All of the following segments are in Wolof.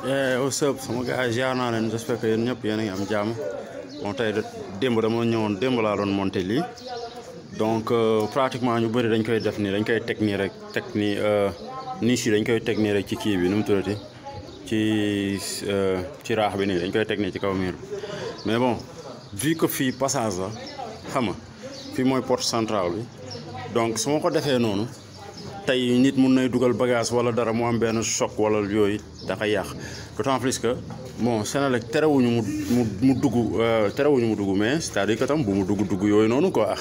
What's up sama gars jaar naa leen j'espère que yéen ñëpp yéen a ngi am jàmm bon tey démb dama ñëwoon démb laa doon monter lii donc pratiquement ñu bëri dañ koy def nii dañ koy teg nii rek teg nii niche yi dañ koy teg nii rek ci kii bi nu mu tuddati ci raax bi nii dañ koy teg nii ci kaw miir bi mais bon vu que fii passage la xam nga fii mooy porte centrale bi donc su ma ko defee noonu tey nit mun nay dugal bagage wala dara mu am benn choc wala yooyu da koy yàq d'autant plus que bon Sénégal terewuñu mu dugg mais c'est-à-dire que tam bu mu dugg yooyu noonu quoi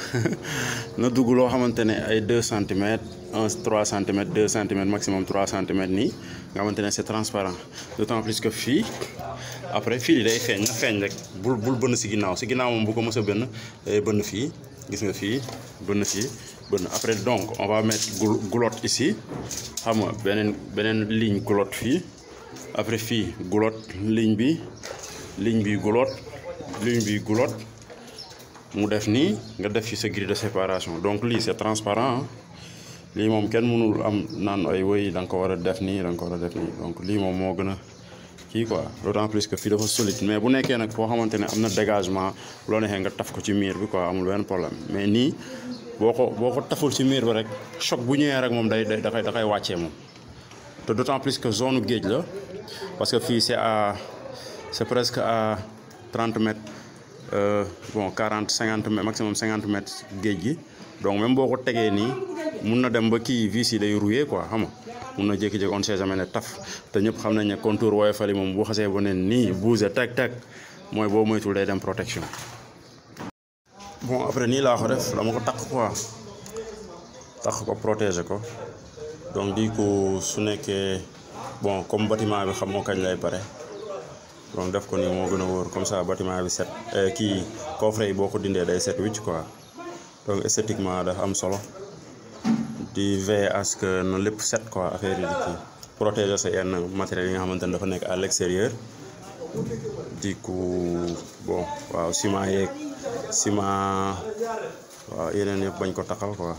na dugg loo xamante ne ay 2 centimètres 3 centimètres 2 centimètres maximum 3 centimètres nii nga xamante ne c'est transparent d'autant plus que fii après fii day feeñ na feeñ rek bul bënn si ginnaaw moom bu ko mës a bënn day bënn fii gis nga fii bënn fii bënn après donc on va mettre goulotte ici xam nga beneen ligne goulotte fii après fii goulotte ligne bi goulotte mu def nii nga def fi sa grille de séparation donc lii c'est transparent lii moom kenn mënul am naan ay woy da nga ko war a def nii donc lii moom moo gën a kii quoi d'autant plus que fii dafa solide mais bu nekkee nag foo xamante ne am na dégagement loo neexee nga taf ko ci mur bi quoi amul benn problème mais nii boo ko taful ci mur bi rek choc bu ñëwee rek moom da koy wàccee moom te d'autant plus que zone géej la parce que fii c'est presque à 30 mètres bon 40 50 mètres maximum 50 mètres géej gi donc même boo ko tegee nii mun na dem ba kii vis yi day rouillé quoi xam nga mun na jékki-jékki on sait jamais ne taf te ñëpp xam nañ ne contour woyofal yi moom bu xasee ba ne nii bougé teg mooy boo moytul day dem protection. bon après nii laa ko def dama ko takk ko protéger ko donc di ko su nekkee bon comme bâtiment bi xam moo kañ lay pare donc def ko nii moo gën a wóor comme ça bâtiment bi set kii coffre yi boo ko dindee day set wicc quoi donc esthétiquement dafa am solo di veiller à ce que na lépp set quoi affaire yi di kii protéger sa yenn matériels yi nga xamante ne dafa nekk à l'extérieur di ko bon waaw ciment waaw yeneen yëpp bañ ko taxal quoi.